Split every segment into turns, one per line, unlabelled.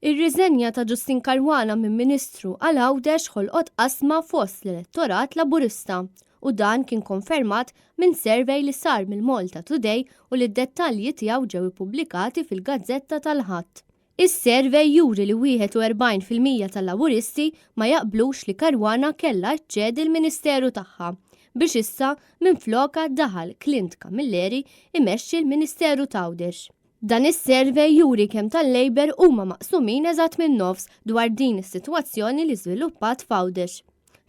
Ir-riżenja ta' Justyne Caruana minn Ministru għal Għawdex ħolqot qasma fost l-elettorat Laburista u dan kien konfermat minn survey li sar mill-Malta Today u li d-dettalji tiegħu ġew ippubblikati fil-gazzetta tal-Ħadd. Is-survey juri li 41% tal-Laburisti ma jaqblux li Caruana kellha ċċedi l-Ministeru tagħha biex issa minflokha daħal Clint Camilleri imexxi l-Ministeru t'Għawdex. Dan is-survey juri kemm tal-Labour huma maqsumin eżatt min-nofs dwar din is-sitwazzjoni li żviluppat f'Għawdex.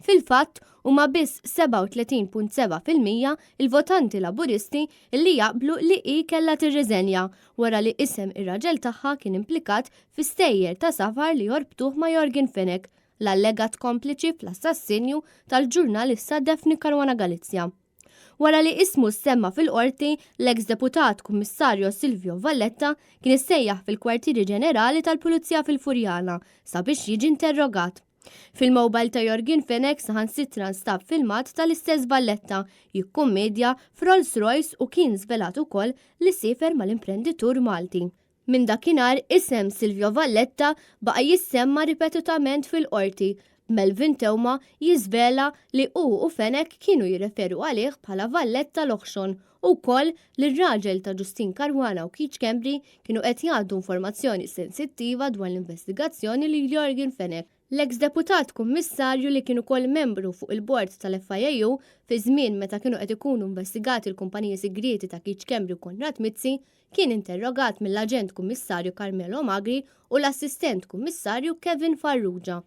Fil-fatt, huma biss 37.7% il-votanti Laburisti li jaqblu li hi kellha tirriżenja wara li isem ir-raġel tagħha kien implikat fi stejjer ta' safar li jorbtuh ma' Yorgen Fenech, l-allegat kompliċi fl-assassinju tal-ġurnalista Daphne Caruana Galizia. Wara li ismu ssemma fil-Qorti, l-eks Deputat Kummissarju Silvio Valletta kien issejjaħ fil-Kwartieri Ġenerali tal-Pulizija fil-Furjana sabiex jiġi interrogat. Fil-mobile ta' Yorgen Fenech saħansitra nstab filmat tal-istess Valletta jikkummedja f'Rolls Royce u kien żvelat ukoll li siefer mal-imprenditur Malti. Minn dakinhar isem Silvio Valletta baqa' jissemma ripetutament fil-Qorti, b'Melvin Theuma jiżvela li hu u Fenech kienu jirreferu għalih bħala Valletta l-oħxon u wkoll li r-raġel ta' Justyne Caruana u Keith Schembri kienu qed jgħaddu informazzjoni sensittiva dwar l-investigazzjoni lil Yorgen Fenech. L-eks Deputat Kummissarju li kien ukoll membru fuq il-bord tal-FIAU fi żmien meta kienu qed ikunu investigati l-kumpaniji sigrieti ta' Keith Schembri u Konrad Mizzi kien interrogat mill-Aġent Kummissarju Carmelo Magri u l-Assistent Kummissarju Kevin Farrugia.